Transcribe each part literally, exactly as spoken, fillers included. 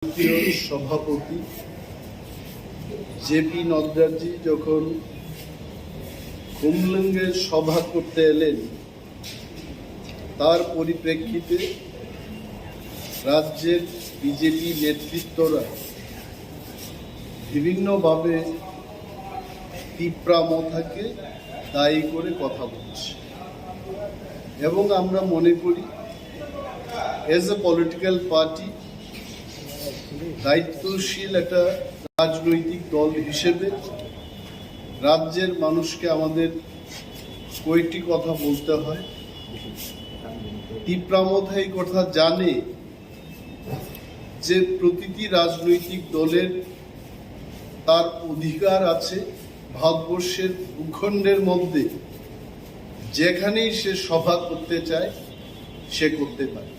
কেন্দ্রীয় সভাপতি জেপি নাড্ডাজি যখন খুমলুঙ্গে সভা করতে এলেন, তার পরিপ্রেক্ষিতে রাজ্যের বিজেপি নেতৃত্বরা বিভিন্নভাবে তিপ্রা মথাকে দায়ী করে কথা বলছে। এবং আমরা মনে করি, as a political party, দায়িত্বশীল একটা রাজনৈতিক দল হিসেবে রাজ্যের মানুষকে আমাদের কয়েকটি কথা বলতে হয়। তিপ্রা মথা এই কথা জানে যে প্রতিটি রাজনৈতিক দলের তার অধিকার আছে ভারতবর্ষের ভূখণ্ডের মধ্যে যেখানেই সে সভা করতে চায়, সে করতে পারে।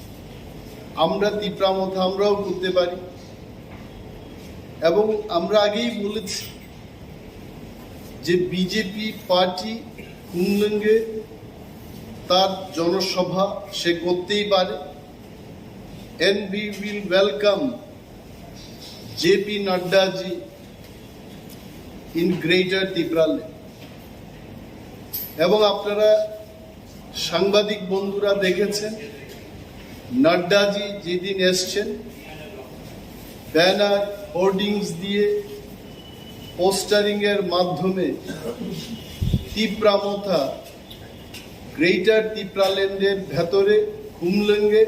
আমরা তিপ্রা মথা আমরাও করতে পারি। এবং আমরা আগেই বলেছি যে বিজেপি পার্টি খুমলুঙ্গে তার জনসভা সে করতেই পারে। And we will welcome JP Naddaji in Greater Tipraland। এবং আপনারা সাংবাদিক বন্ধুরা দেখেছেন, নাড্ডাজি যেদিন এসছেন, ব্যানার, হোর্ডিংস দিয়ে, পোস্টারিং এর মাধ্যমে তিপ্রা মথা, গ্রেটার তিপ্রাল্যান্ডের ভেতরে খুমলুঙ্গে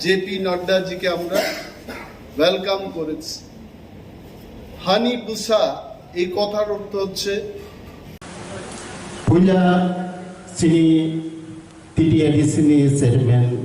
জেপি নাড্ডাজিকে আমরা ওয়েলকাম করেছি। হানি বুসা এই কথার অর্থ হচ্ছে, Puila chini T T A D C ni chairman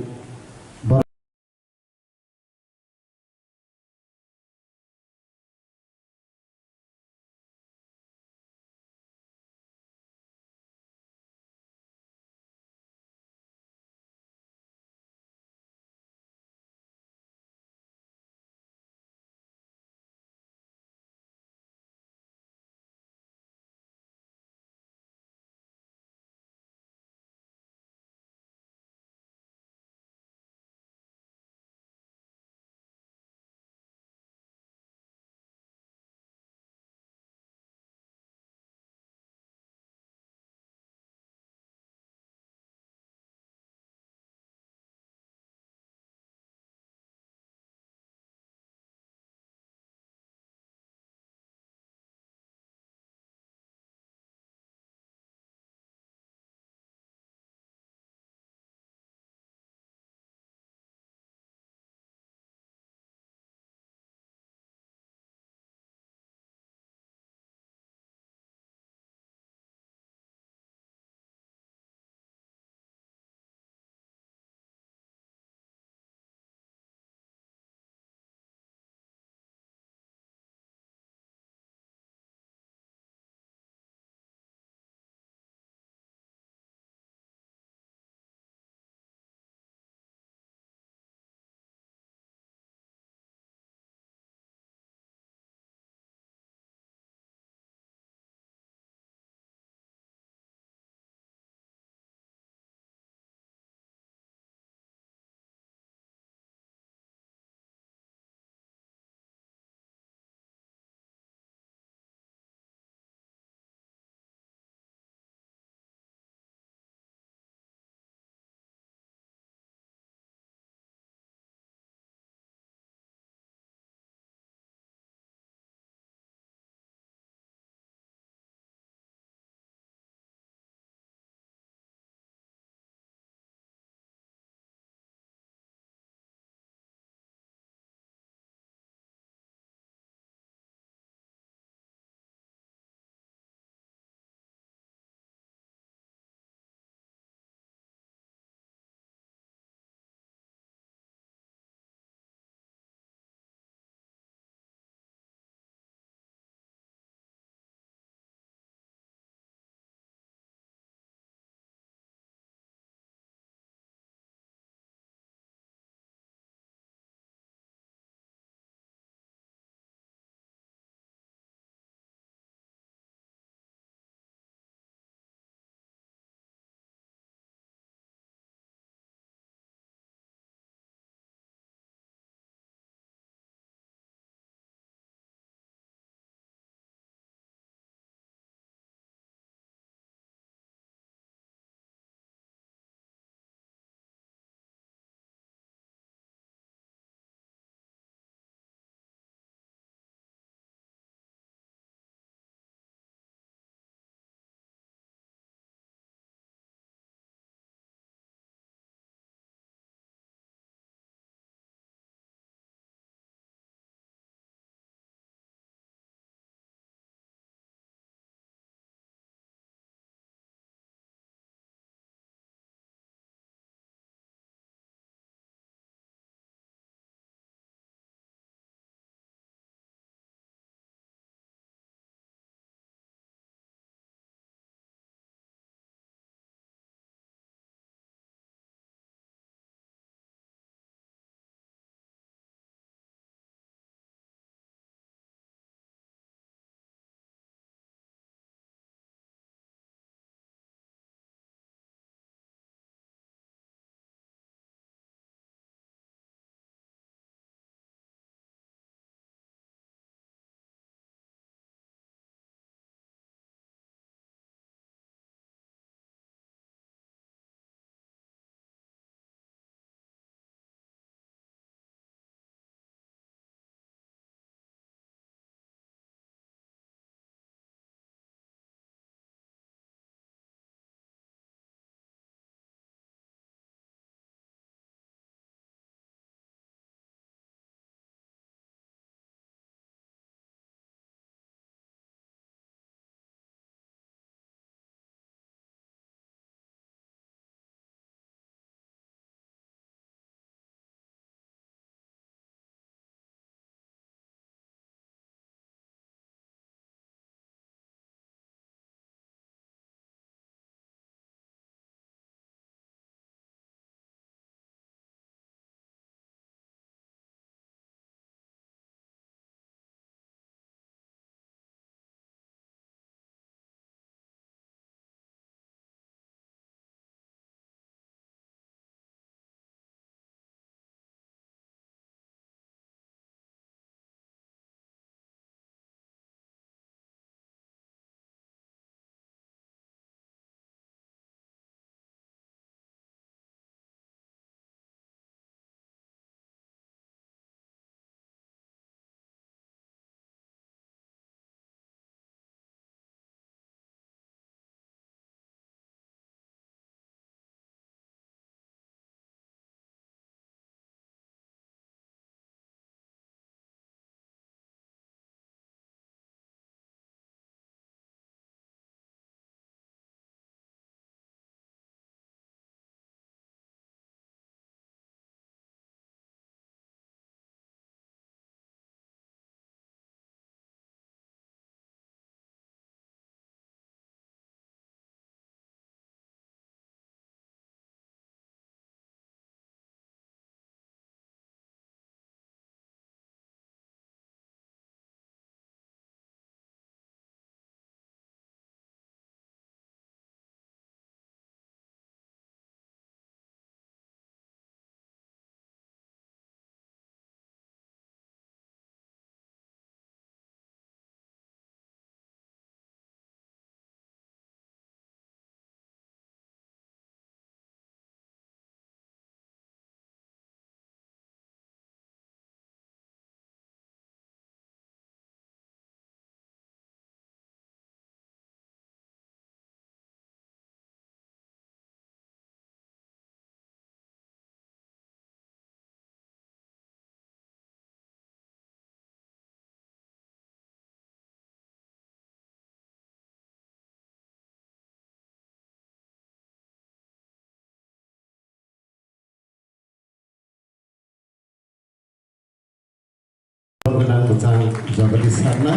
Jang Jagadish Sarna,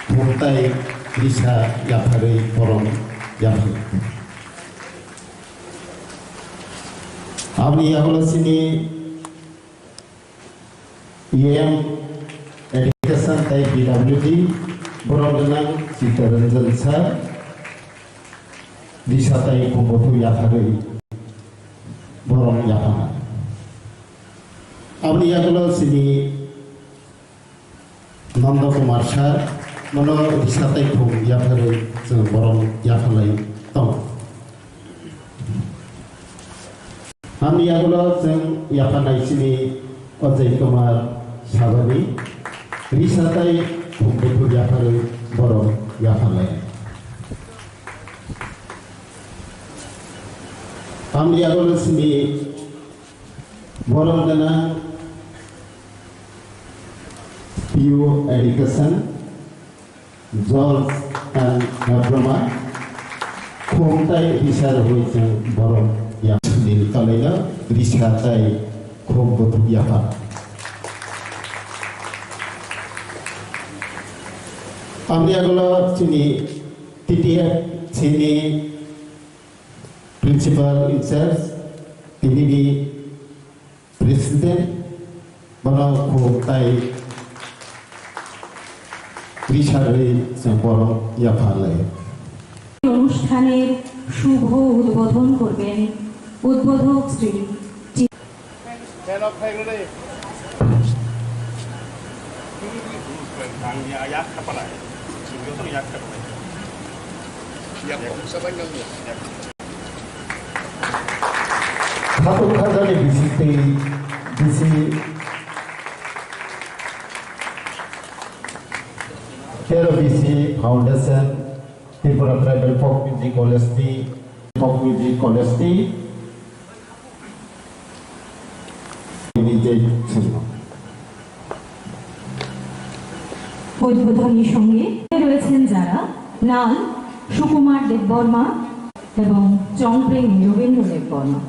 Khumtai Risa yapharwi borom yaphar. Aboni yagulo chini E M Education tei P W D borom gwnang Chittaranjan Sir, Risa tei Khumbuthuk yapharwi borom yaphana. Aboni yagulo chini Nanda Kumar Sir, bono risa tei khum yapharwi chwng borom yapharlai tongo. Ani yagulo chwng yapharnai chini Ajay Kumar Sabani, risa tei khum buthuk yapharwi borom yapharlai. Ani yagulo chini borom gwnang P U Education, George and Debbarma, khum tei risa rwui chwng borom ya sunil kalaino risa tei khum buthuk yaphar. Amni yagulo chini T T F chini Principal in charge, T V D President, bono khum tei risa rwui chwng borom yapharlai. অনুষ্ঠানের শুভ উদ্বোধন করবেন উদ্বোধক শ্রী টি- Khatung Kharjani bisi tei bisi tero bisi Foundation, Tripura Tribal Folk Music College ni, Folk Music College ni, নিজেই ছিল। উদ্বোধনী সঙ্গে রয়েছেন যারা, নাম সুকুমার দেববর্মা এবং চংপ্রেমী রবীন্দ্র Debbarma.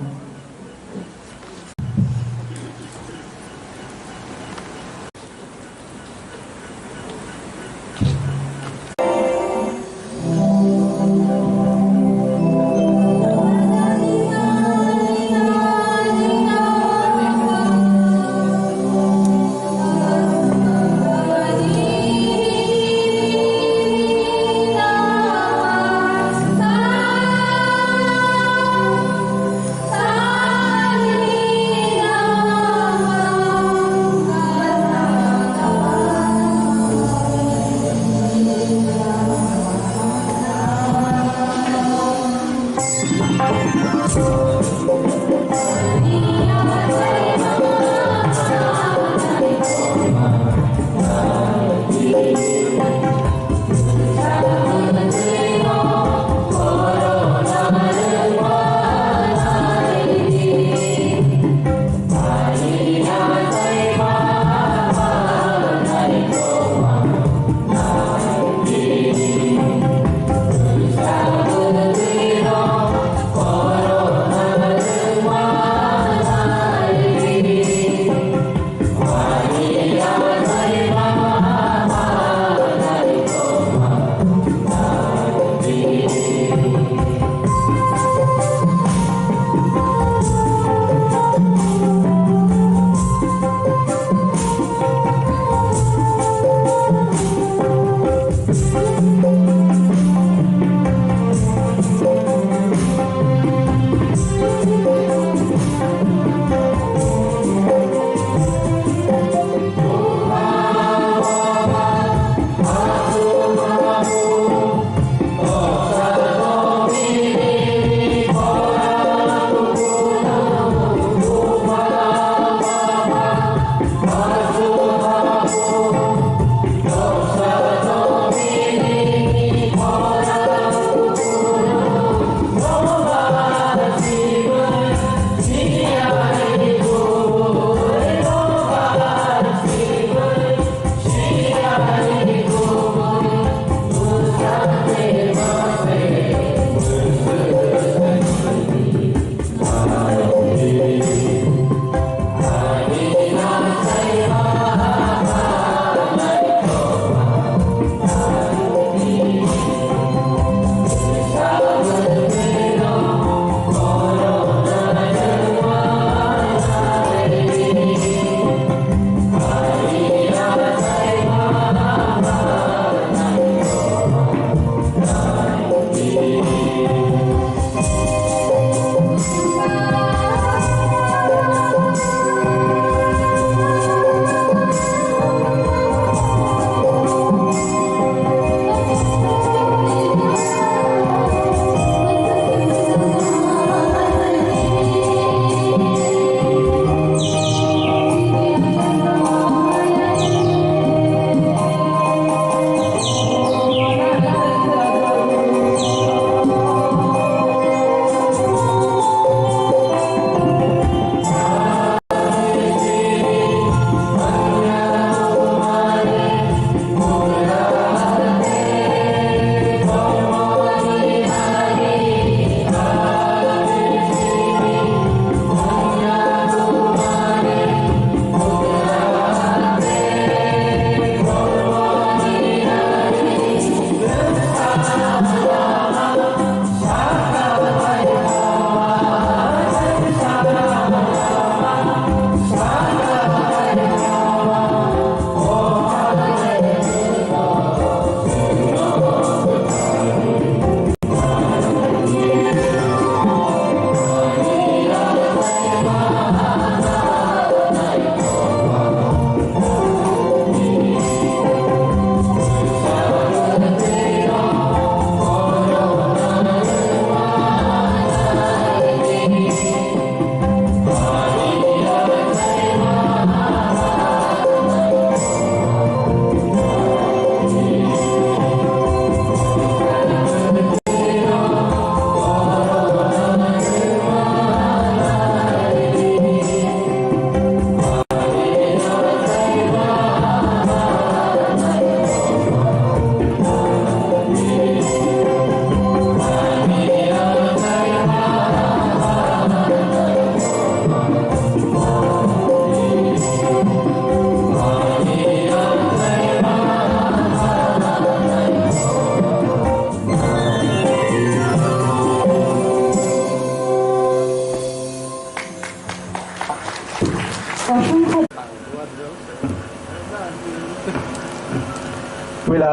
Puila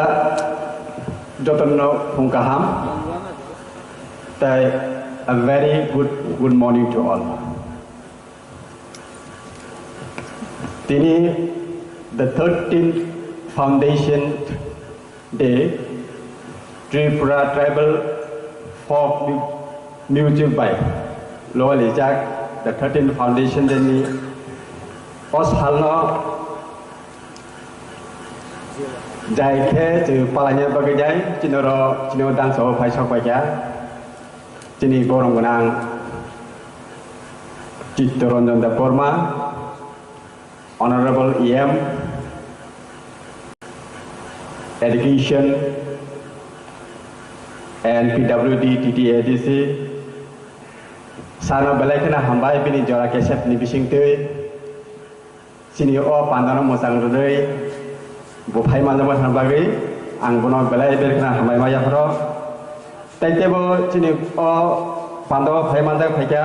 jotono phung kaham, tai a very good, good morning to all. Tini the thirteenth foundation day, Tripura Tribal Folk Mu-, Music bai loalijak the thirteenth foundation day ni o salno jai khe chwng palaina bagwi jai chini oro chini o dance o phai sok paikha chini borom gwnang Chittaranjan Debbarma, Honorable E M, Education and P W D, T T A D C, sano belai kheno hambai bini jora kesep ni bisingtwi. Chini o pandano mwchang rwrwi bo phai manjakma thangna bagwi ang bono belai belai kheno hambai ma yapharo. Tai teibo chini o pandao phai manjak phaikha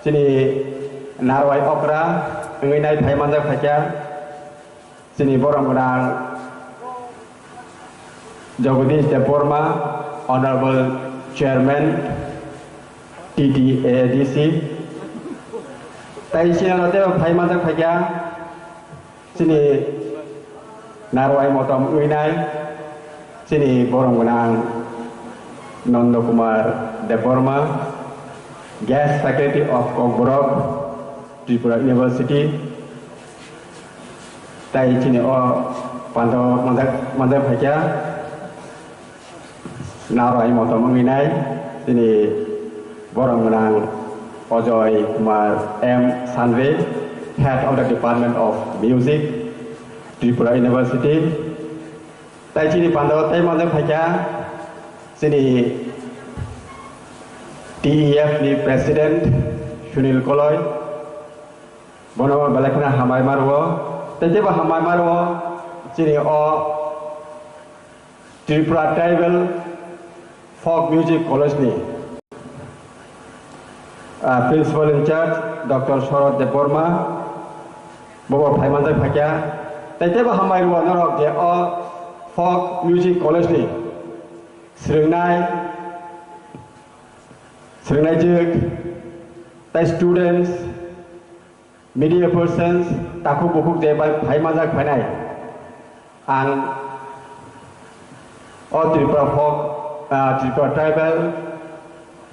chini Narwai okra wngwi nai phai manjak phaikha chini borom gwnang Jagadish Debbarma, Honorable Chairman, T T A D C. Tai chini ano teibo phai manjak phaikha, chini Narwai motom winai, chini borom gwnang Nanda Kumar Debbarma, Guest Faculty of Kokborok, Tripura University. Tai chini o pando manjak, manjak phaikha. Naro ai motom wngwi nai, chini borom gwnang Ajoy Kumar M Sanve, Head of the Department of Music, Tripura University. Tai chini pandao tai manjak phaikha, chini T E F ni President Sunil Koloi, bono belai kheno hambai ma rwo. Tai teibo hambai ma rwo, chini o Tripura Tribal Folk Music College ni, ah, Principal in Charge Doctor Sharad Debbarma, bobo phai manjak phaikha. Tai teibo hambai rwo norok je o Folk Music College ni swrwngnai, swrwngnaijwk, tai students, media persons, takhuk bukhuk je bai phai manjak phainai. Ang o Tripura Folk, ah, Tripura Tribal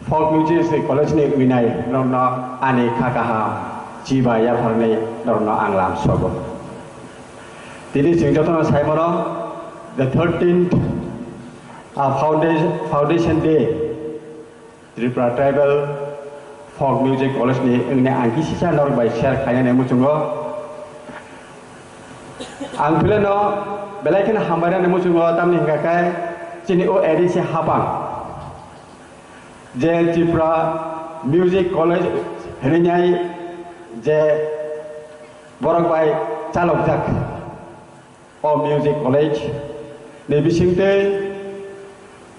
Folk Music College ni winai norokno ani kha kaham chiba yapharni norokno ang lam sogo. Tini chwng jotono sai mano the thirteenth, ah, foundation, foundation day. Tripura Tribal Folk Music College ni wngni ang kisisa norok bai share khainani muchungo. Ang phileno belai kheno hambainani muchungo, tamni hwnkha khe chini o A D C hapang je Tripura Music College hwnwi nai je borok bai chalokjak. O music college ni bisingtwi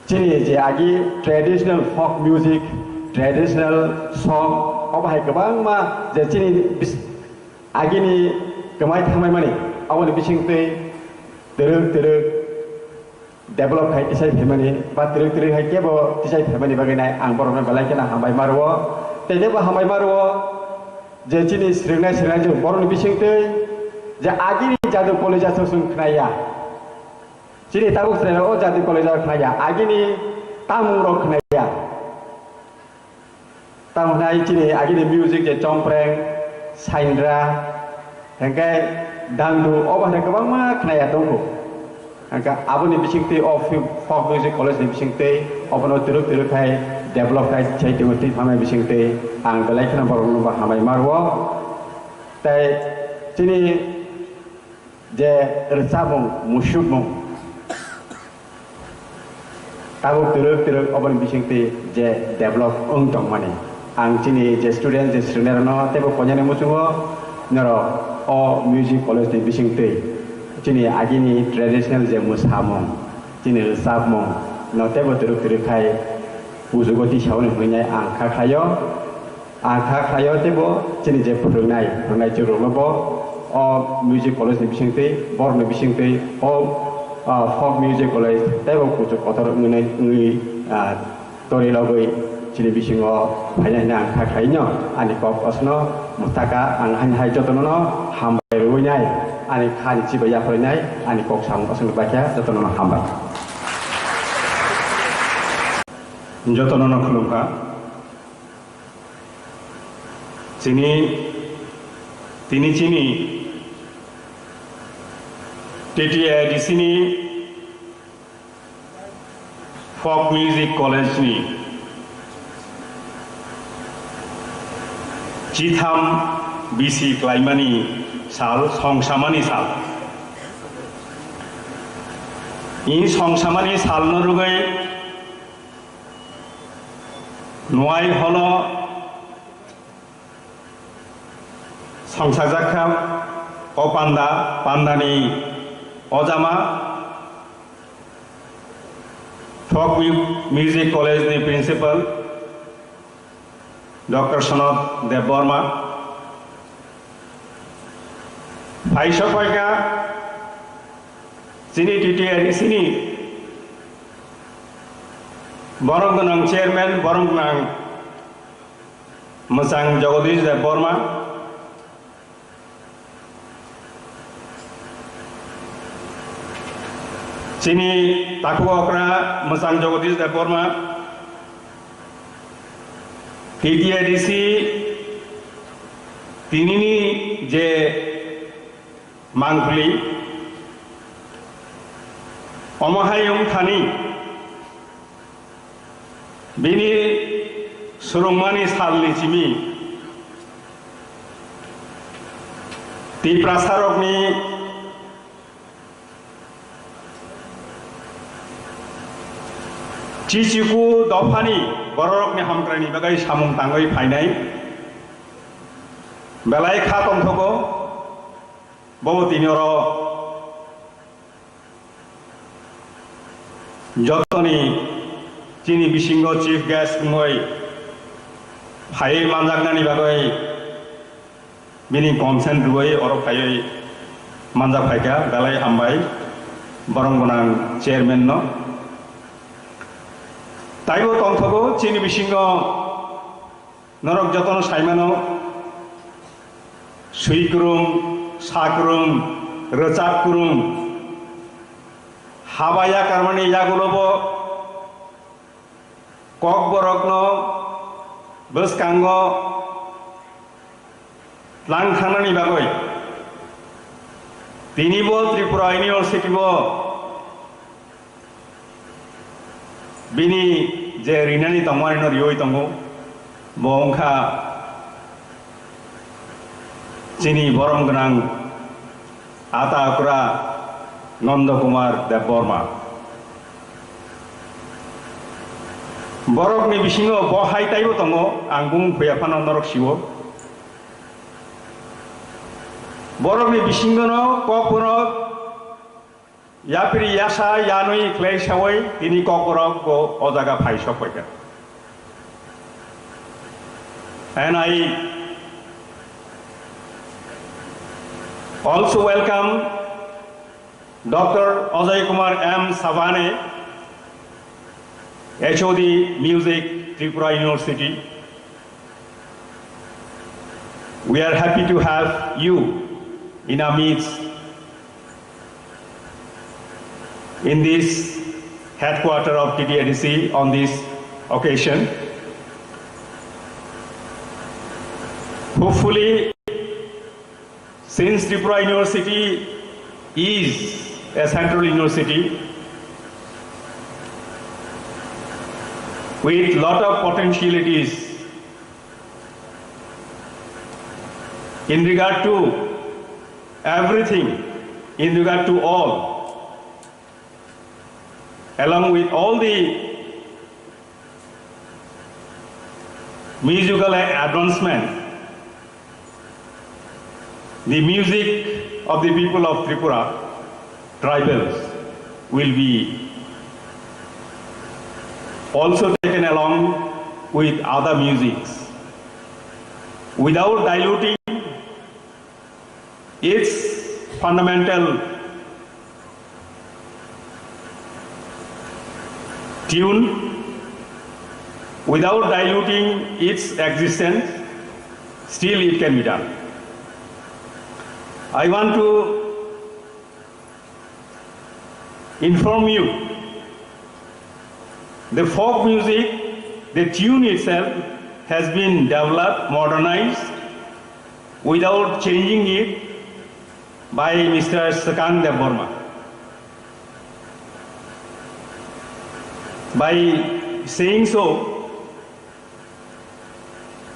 chini je agi traditional folk music, traditional song, obo hai kwbangma je chini bis-, agini kwmai thangmani, aboni bisingtwi twrwk twrwk develop khai tisai phaimani ba twrwk twrwk hai kebo tisai phaimani bagwi nai ang borokno belai kheno hambai ma rwo. Tei teibo hambai ma rwo. Je chini swrwngnai swrwngnai je borokni bisingtwi je agini jadu college o chwng khnaiya. Chini tabuk chwrairok o jadu college o khnaiya. Agini tamungrok khnaiya. Tamo hwnai chini agini music je chompreng, saindra, hwnkhe dangdu, obo hai kwbangma khnaiya tongo. Hwnkhe aboni bisingtwi o fi-, folk music college ni bisingtwi obono twrwk twrwk khai develop khai chai tongo, twi phamani bisingtwi ang belai kheno borokno bo hambai ma rwo. Tei chini je rwchapmung, musukmung, tabuk twrwk twrwk oboni bisingtwi je develop wng tongmani. Ang chini je student, je senior no teibo koinani muchungo norok o music college ni bisingtwi chini agini traditional je mwsamung, chini rwchapmung no teibo twrwk twrwk khai ujugo tisaoni hwnwi ang kha khlaio. Ang kha khlaio teibo chini je phwrwngnai, phwrwngnai chwrwngno bo O music college ni bisingtwi, borok ni bisingtwi, o, ah, folk music college teibo kuchuk kotor wngwi nai, wngwi, ah, tori logwi chini bisingo phainai hwnwi ang kha khaino ani kok osno mwthaka ang haini hai jotono no hambai rwui nai, ani kha ni chibai yapharwi nai, ani kok samung osno bakya jotono no hambai. Jotono no khulumkha. Chini, tini chini T T A D C ni Folk Music College ni chitham bisi klaimani sal, songsamani sal. I songsamani salno rwgwi Nuai holo songsajakha o panda, pandani ojama, Folk Mu-, Music College ni Principal Doctor Sonod Debbarma. Phaisa phaikha chini T T A D C ni borok gwnang chairman, borok gwnang Mwchang Jagadish Debbarma. Chini takhuk okra Mwchang Jagadish Debbarma, T T A D C tinini je mangpili, omo hai wng thani bini swrwngmani salni simi Tiprasarokni chichiku dophani bororokni hamkraini bagwi samung tangwi phainai belai kha tongthogo. Bobo tini oro jotoni chini bisingo chief guest wngwi phaiwi manjaknani bagwi bini consent rwui oro phaiwi manjak phaikha, belai hambai borong gwnang chairman no. Taibo tongthogo chini bisingo norok jotono saimano, swi kwrwng, sa kwrwng, rwchap kwrwng, haba yakarmani yagulobo Kokborokno bwskango tlang thangnani bagwi tinibo Tripura University-o bini je rinani tongmani no riwi tongo, bo wngkha chini borom gwnang ata okra Nondo Kumar Debbarma. Borokni bisingo bo hai taibo tongo, ang bumung khuya phano norok siwo. Borokni bisingono kokborok yapri yasa yanwi khlai sawi tini kokborok bo o jaga phai sok paikha. And I also welcome Doctor Ajay Kumar M Savane, H O D Music, Tripura University. We are happy to have you in our midst in this headquarter of T T A D C on this occasion. Hopefully, since Tripura University is a central university with lot of potentialities in regard to everything, in regard to all, along with all the musical advancement, the music of the people of Tripura, tribals, will be also taken along with other musics without diluting Its fundamental tune without diluting its existence, still it can be done. I want to inform you, the folk music, the tune itself has been developed, modernized, without changing it by Mister Sakang Debbarma. By saying so,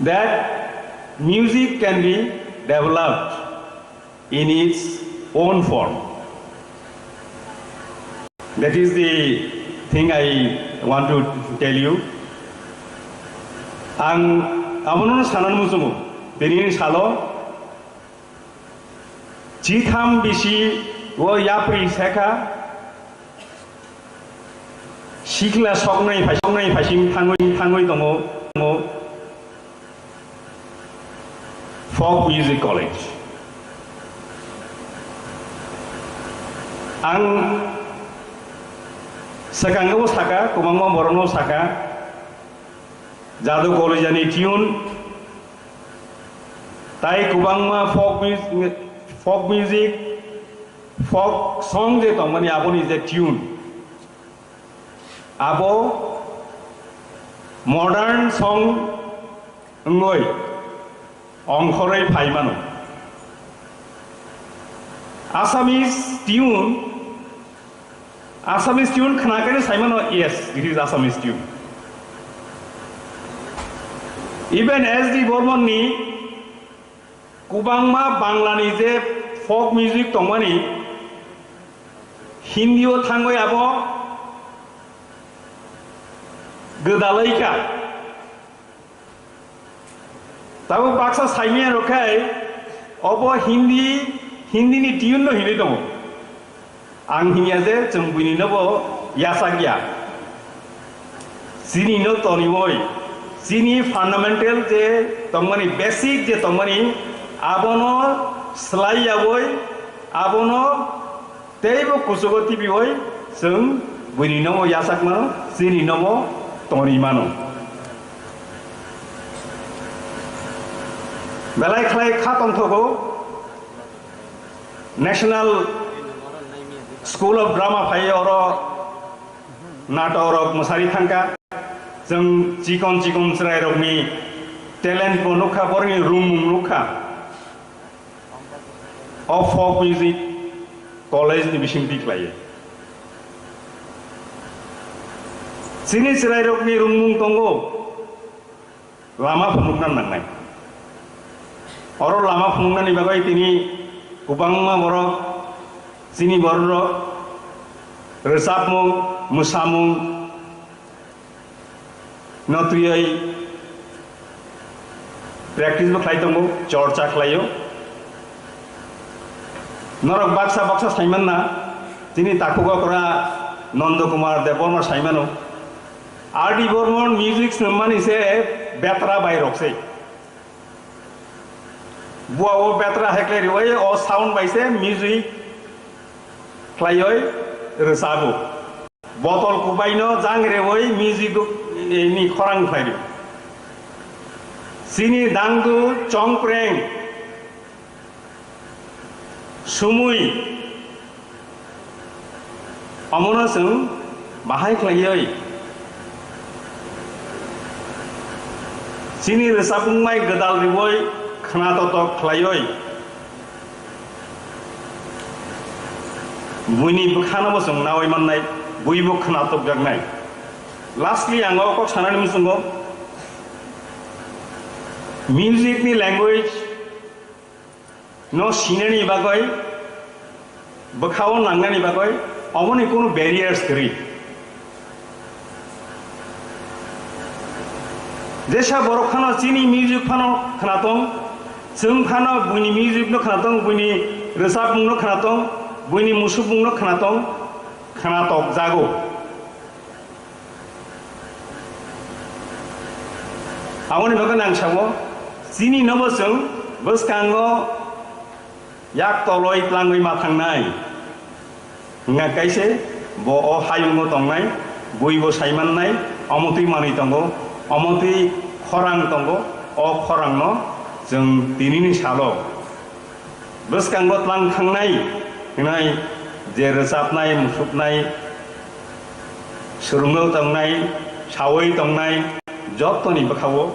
that music can be developed in its own form. That is the thing I want to tell you. Ang abono sanani muchungo, tini salo chitham bisi o yapri sekha, sikla soknai phai, soknai phaising thangwi, thangwi tongo, tongo Folk Music College. Ang swkango saka, kwbangma borokno saka, Jadu College ani tune, tai kwbangma folk music, folk music, folk song je tongmani aboni je tune, abo modern song wngwi ongkhorwi phai mano. Assamese tune, Assamese tune khna khe sai mano, yes, this is Assamese tune. Even S D Burman ni kwbangma Bangla ni je folk music tongmani, Hindi o thangwi abo gwdalai kha. Tabuk baksa saimanya rok khai obo Hindi, Hindi ni tune no hinwi tongo. Ang hinya je chwng buini no bo yachak ya. Chini no toniwi, chini fundamental je tongmani, basic je tongmani, abono slai yawi, abono teibo kuchugo tibiwi chwng buini no bo yachak mano, chini no bo toni mano. Belai khlai kha tongthogo, National School of Drama phai oro natok rok mwsari thangkha. Chwng chikon chikon chwrai rokni talent bo nukha, borokni rungmung nukha. O folk music college ni bising tiklaiwi. Chini chwrairokni rungmung tongo, lama phunukna nangnai. Oro lama phunuknani bagwi tini kwbangma borok, chini bororok rwchapmung, mwsamung, no twiwi practice bo khlai tongo, chorcha khlaio. Norok baksa baksa saimanna, chini takhuk okra Nondo Kumar Debbarma saimano. R D Burman music swnam mani se betra bai rok se. Bua o betra hekle riwi o sound bai se music khlaiwi rwchabo. Botol kubai no jang rewi music ni khorang khlai rio. Chini dangdu chongpreng sumui omono chwng bahai khlaiwi chini rwchapmung mai gwdal riwi khna totok khlaiwi buini bwkhano bo chwng nawi mannai, buibo khna tokjaknai. Lastly, ang o kok sanani muchungo, music ni language no sinani bagwi, bwkhao nangnani bagwi, omoni kunu barriers kwrwi. Jesa borok phano chini music phano khna tong, chwng phano buini music no khna tong, buini rwchapmung no khna tong, buini musukmung no khna tong, khna tok jago. Aboni bagwi ang sao, chini nobo chwng bwskango Yak toloi tlangwi ma thangnai. Wngkha kaise bo o hayungo tongnai, buibo saimannai, omo twi manwi tongo, omo twi khorang tongo, o khorangno chwng tinini salo bwskango tlang thangnai hwnwi je rwchapnai, musuknai, swrwngwi tongnai, sawi tongnai, jottoni bwkhao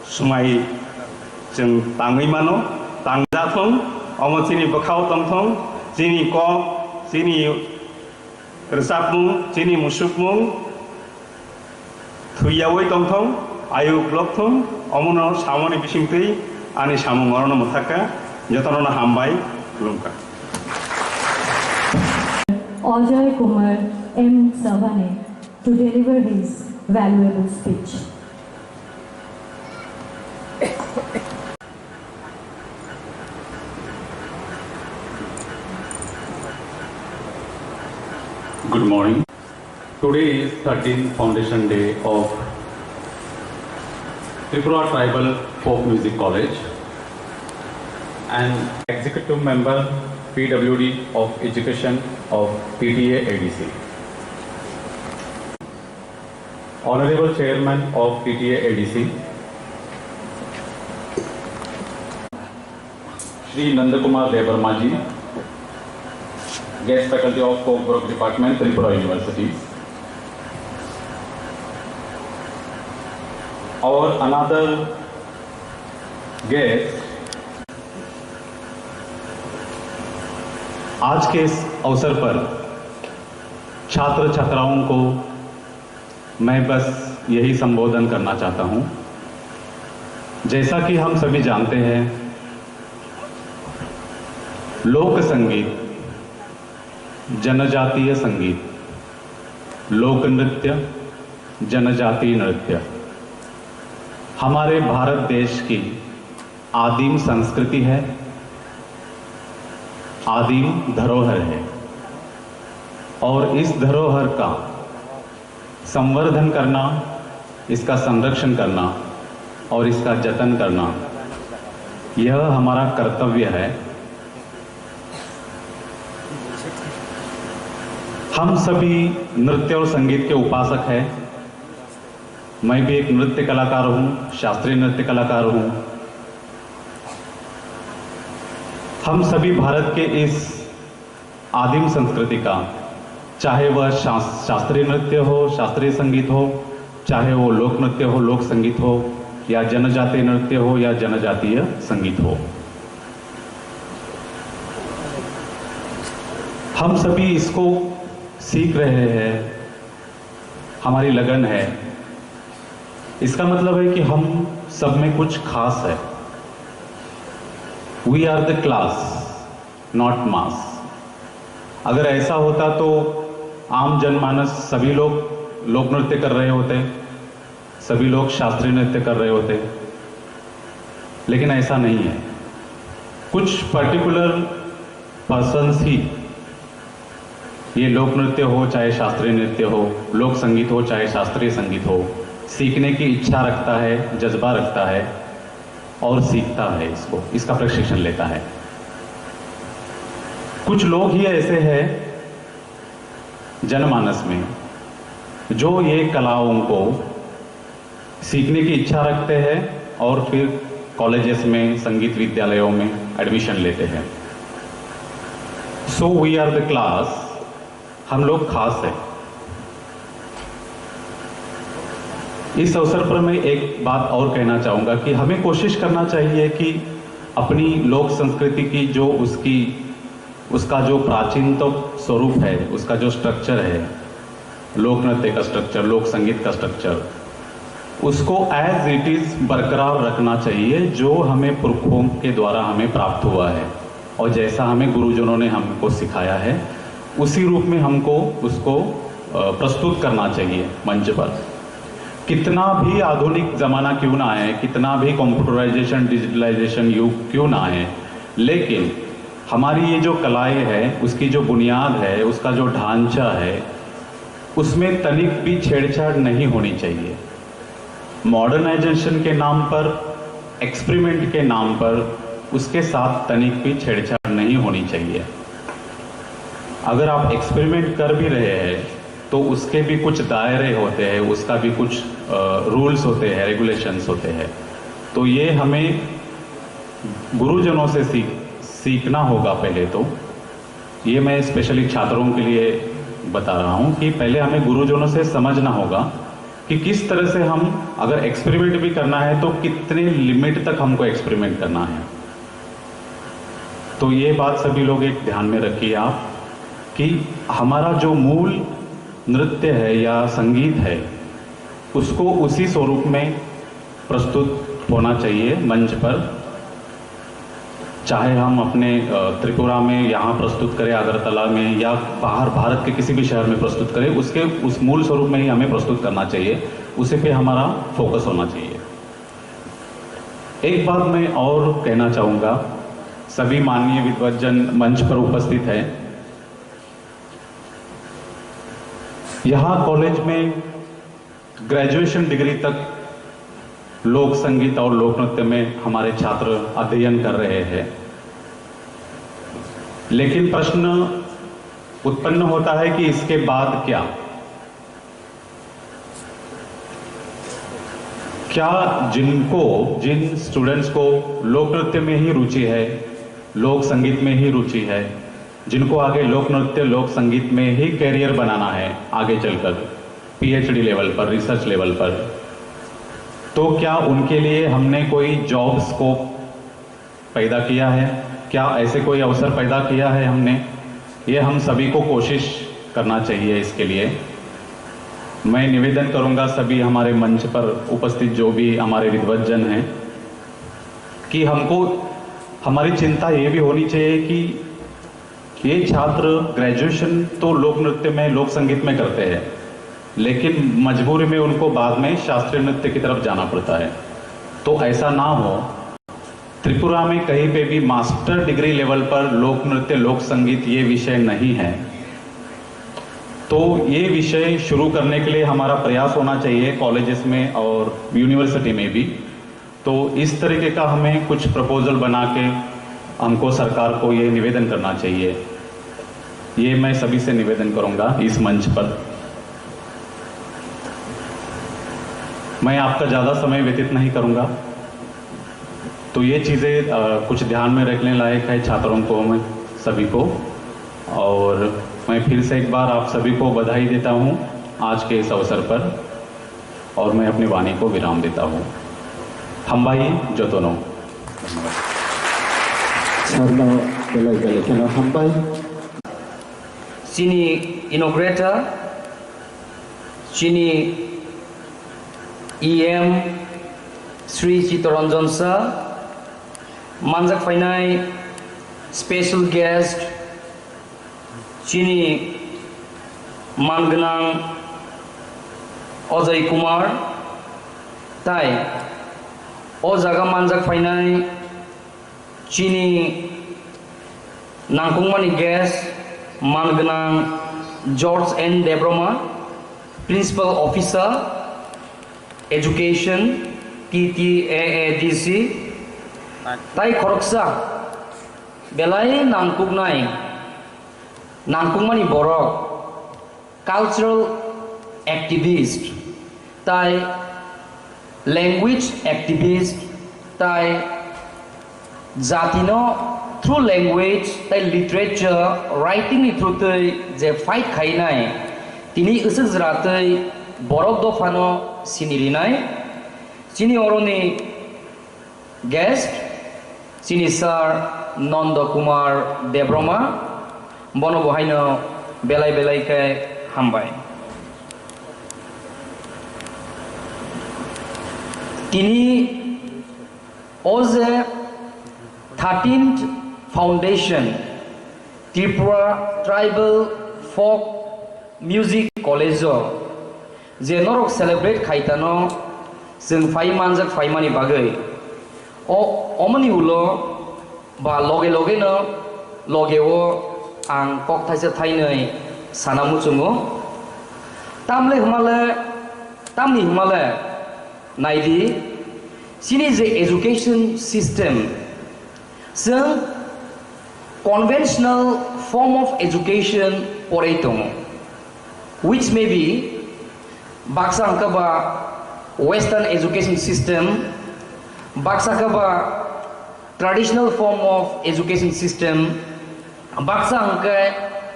swmai chwng tangwi mano, tangjathung, omo chini bwkhao tongthung, chini kok, chini rwchapmung, chini musukmung thwiyawi tongthung, ayuk lokthung, omono samani bisingtwi ani samung orono mwthakha, jotono hambai, khulumkha. Ajay Kumar M Savane to deliver his valuable speech. Good morning. Today is thirteenth Foundation Day of Tripura Tribal Folk Music College and Executive Member P W D of Education of T T A A D C. Honorable Chairman of T T A A D C, Shri Nandakumar Debbarma ji, Guest Faculty of Folk Work Department, Tripura University. Our another guest, आज के इस अवसर पर छात्र छात्राओं को मैं बस यही संबोधन करना चाहता हूँ। जैसा कि हम सभी जानते हैं, लोक संगीत, जनजातीय संगीत, लोक नृत्य, जनजातीय नृत्य हमारे भारत देश की आदिम संस्कृति है, आदिम धरोहर है और इस धरोहर का संवर्धन करना, इसका संरक्षण करना और इसका जतन करना, यह हमारा कर्तव्य है। हम सभी नृत्य और संगीत के उपासक हैं। मैं भी एक नृत्य कलाकार हूँ, शास्त्रीय नृत्य कलाकार हूँ। हम सभी भारत के इस आदिम संस्कृति का, चाहे वह शास-, शास्त्रीय नृत्य हो, शास्त्रीय संगीत हो, चाहे वो लोक नृत्य हो, लोक संगीत हो, या जनजातीय नृत्य हो, या जनजातीय संगीत हो, हम सभी इसको सीख रहे हैं, हमारी लगन है। इसका मतलब है कि हम सब में कुछ खास है। We are the class, not mass. अगर ऐसा होता तो आम जनमानस, सभी लोग लोक नृत्य कर रहे होते, सभी लोग शास्त्रीय नृत्य कर रहे होते, लेकिन ऐसा नहीं है। कुछ पर्टिकुलर पर्सन्स ही, ये लोक नृत्य हो चाहे शास्त्रीय नृत्य हो, लोक संगीत हो चाहे शास्त्रीय संगीत हो, सीखने की इच्छा रखता है, जज्बा रखता है और सीखता है इसको, इसका प्रशिक्षण लेता है। कुछ लोग ही ऐसे हैं जनमानस में जो ये कलाओं को सीखने की इच्छा रखते हैं और फिर कॉलेजेस में, संगीत विद्यालयों में एडमिशन लेते हैं। So we are the class, हम लोग खास हैं। इस अवसर पर मैं एक बात और कहना चाहूँगा कि हमें कोशिश करना चाहिए कि अपनी लोक संस्कृति की जो उसकी, उसका जो प्राचीनतम स्वरूप है, उसका जो स्ट्रक्चर है, लोक नृत्य का स्ट्रक्चर, लोक संगीत का स्ट्रक्चर, उसको as it is बरकरार रखना चाहिए, जो हमें पुरखों के द्वारा हमें प्राप्त हुआ है और जैसा हमें गुरुजनों ने हमको सिखाया है, उसी रूप में हमको उसको, अ, प्रस्तुत करना चाहिए मंच पर। कितना भी आधुनिक ज़माना क्यों ना आए, कितना भी कंप्यूटराइजेशन, डिजिटलाइजेशन युग क्यों ना आए, लेकिन हमारी ये जो कलाएं हैं, उसकी जो बुनियाद है, उसका जो ढांचा है, उसमें तनिक भी छेड़छाड़ नहीं होनी चाहिए। मॉडर्नाइजेशन के नाम पर, एक्सपेरिमेंट के नाम पर उसके साथ तनिक भी छेड़छाड़ नहीं होनी चाहिए। अगर आप एक्सपेरिमेंट कर भी रहे हैं तो उसके भी कुछ दायरे होते हैं, उसका भी कुछ रूल्स होते हैं, रेगुलेशंस होते हैं। तो ये हमें गुरुजनों से सीख सीखना होगा पहले तो। ये मैं स्पेशली छात्रों के लिए बता रहा हूँ कि पहले हमें गुरुजनों से समझना होगा कि किस तरह से हम अगर एक्सपेरिमेंट भी करना है तो कितने लिमिट तक हमको एक्सपेरिमेंट करना है। तो ये बात सभी लोग एक ध्यान में रखिए आप कि हमारा जो मूल नृत्य है या संगीत है, उसको उसी स्वरूप में प्रस्तुत होना चाहिए मंच पर। चाहे हम अपने त्रिपुरा में यहाँ प्रस्तुत करें, अगरतला में, या बाहर भारत के किसी भी शहर में प्रस्तुत करें, उसके उस मूल स्वरूप में ही हमें प्रस्तुत करना चाहिए। उसी पे हमारा फोकस होना चाहिए। एक बात मैं और कहना चाहूँगा, सभी माननीय विद्वत जन मंच पर उपस्थित हैं, यहाँ कॉलेज में ग्रेजुएशन डिग्री तक लोक संगीत और लोक नृत्य में हमारे छात्र अध्ययन कर रहे हैं, लेकिन प्रश्न उत्पन्न होता है कि इसके बाद क्या? क्या जिनको, जिन स्टूडेंट्स को लोक नृत्य में ही रुचि है, लोक संगीत में ही रुचि है, जिनको आगे लोक नृत्य, लोक संगीत में ही करियर बनाना है आगे चलकर, पीएचडी लेवल पर, रिसर्च लेवल पर, तो क्या उनके लिए हमने कोई जॉब स्कोप पैदा किया है? क्या ऐसे कोई अवसर पैदा किया है हमने? ये हम सभी को कोशिश करना चाहिए। इसके लिए मैं निवेदन करूँगा सभी हमारे मंच पर उपस्थित जो भी हमारे विद्वत जन हैं कि हमको, हमारी चिंता ये भी होनी चाहिए कि ये छात्र ग्रेजुएशन तो लोक नृत्य में, लोक संगीत में करते हैं, लेकिन मजबूरी में उनको बाद में शास्त्रीय नृत्य की तरफ जाना पड़ता है। तो ऐसा ना हो, त्रिपुरा में कहीं पे भी मास्टर डिग्री लेवल पर लोक नृत्य, लोक संगीत ये विषय नहीं है। तो ये विषय शुरू करने के लिए हमारा प्रयास होना चाहिए कॉलेजेस में और यूनिवर्सिटी में भी। तो इस तरीके का हमें कुछ प्रपोजल बना के हमको सरकार को ये निवेदन करना चाहिए। ये मैं सभी से निवेदन करूँगा इस मंच पर। मैं आपका ज़्यादा समय व्यतीत नहीं करूँगा। तो ये चीज़ें कुछ ध्यान में रखने लायक है छात्रों को, मैं सभी को। और मैं फिर से एक बार आप सभी को बधाई देता हूँ आज के इस अवसर पर। और मैं अपनी वाणी को विराम देता हूँ। Hambai jotono. Sarno belai belai kheno hambai. Chini inaugurator, chini E M Sri Chittoranjan Sir, manjak phainai special guest, chini mangwnang Ajay Kumar, tai o jaga manjak phainai chini nangkukmani guest mangwnang George N Debbarma, Principal Officer, Education, T T A A D C, tai khoroksa belai nangkuknai, nangkukmani borok, cultural activist, tai language activist, tai jatino through language tai literature, writing ni through twi je fight khainai, tini usuk jwra twi borok dophano sini rinai. Chini oroni guest, chini Sir Nanda Kumar Debbarma, bono bo haino belai belai khe hambai. Tini o je thirteenth Foundation Tripura Tribal Folk Music College o je norok celebrate khaitano chwng phai manjak phaimani bagwi. O, omoni ulo ba loge loge no loge o ang kok thaisa thainwi sana muchungo. Tamle hwnmale, tamni hwnmale naidi, chini je education system, chwng conventional form of education porwi tongo, which may be baksa hwnkhe ba western education system, baksa khe ba traditional form of education system, baksa hwnkhe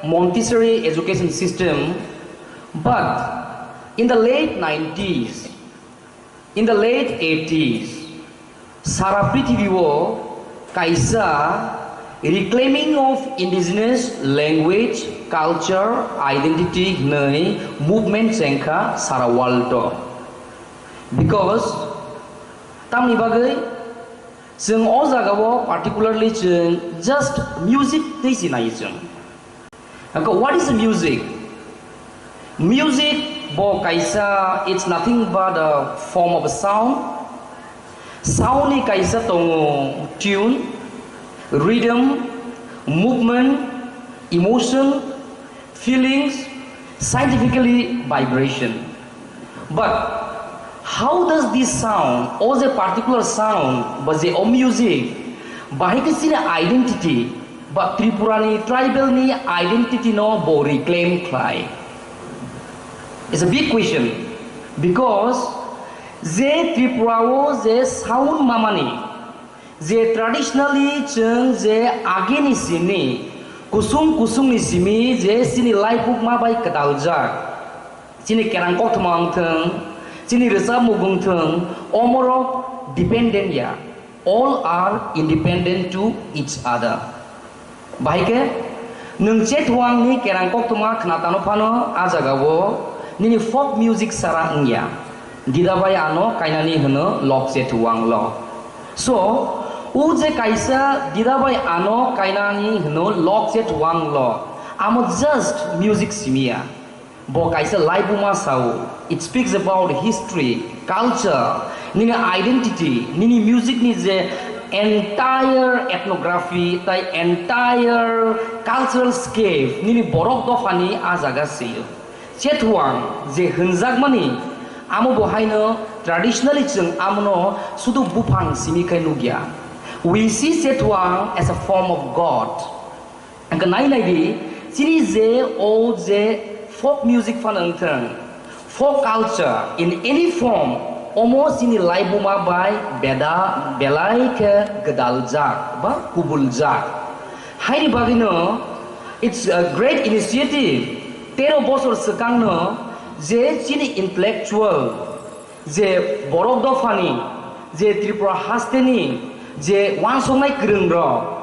Montessori education system. But in the late nineties, in the late eighties, sara prithibio kaisa reclaiming of indigenous language, culture, identity hwnwi movement chengkha sara world o. Because tamni bagwi chwng o jagao particularly chwng just music tei si nai chwng. Hwnkhe, what is music? Music bo kaisa, it's nothing but a form of sound. Sound ni kaisa tongo tune, rhythm, movement, emotion, feelings, scientifically vibration. But how does this sound, o je particular sound, ba je o music, bahai khe chini identity, ba Tripura ni tribal ni identity no bo reclaim khlai? It's a big question, because je Tripura o je sound mamani, je traditionally chwng je agini simi, kusung kusung ni simi je chini laibukma bai kwdaljak, chini kerang koktwma wng thung, chini rwchapmung wng thung, omorok dependent ya. All are independent to each other. Bahai khe, nwng Chetwang ni kerang koktwma khna tano phano, a jagao nini folk music sara wngya. Dida bai ano kainani hwno Lok Chetwang lo. So, o je kaisa Dida bai ano kainani hwno Lok Chetwang lo, amo just music simiya. Bo kaisa laibuma sao. It speaks about history, culture, nini identity, nini music ni je entire ethnography, tai entire cultural scape, nini borok dophani a jaga sio. Chetwang je hwnjakmani, amo bo haino traditionally chwng amono sudu buphang simi khai nukya. We see Chetwang as a form of God. Hwnkhe nai nai di, chini je o je folk music phano wng thung, folk culture in any form, omo chini laibuma bai beda belai khe gwdaljak ba kubuljak. Haini bagwino it's a great initiative. Tero bosor swkangno je chini intellectual, je borok dophani, je Tripura hasteni, je uansuknai kwrwngrok,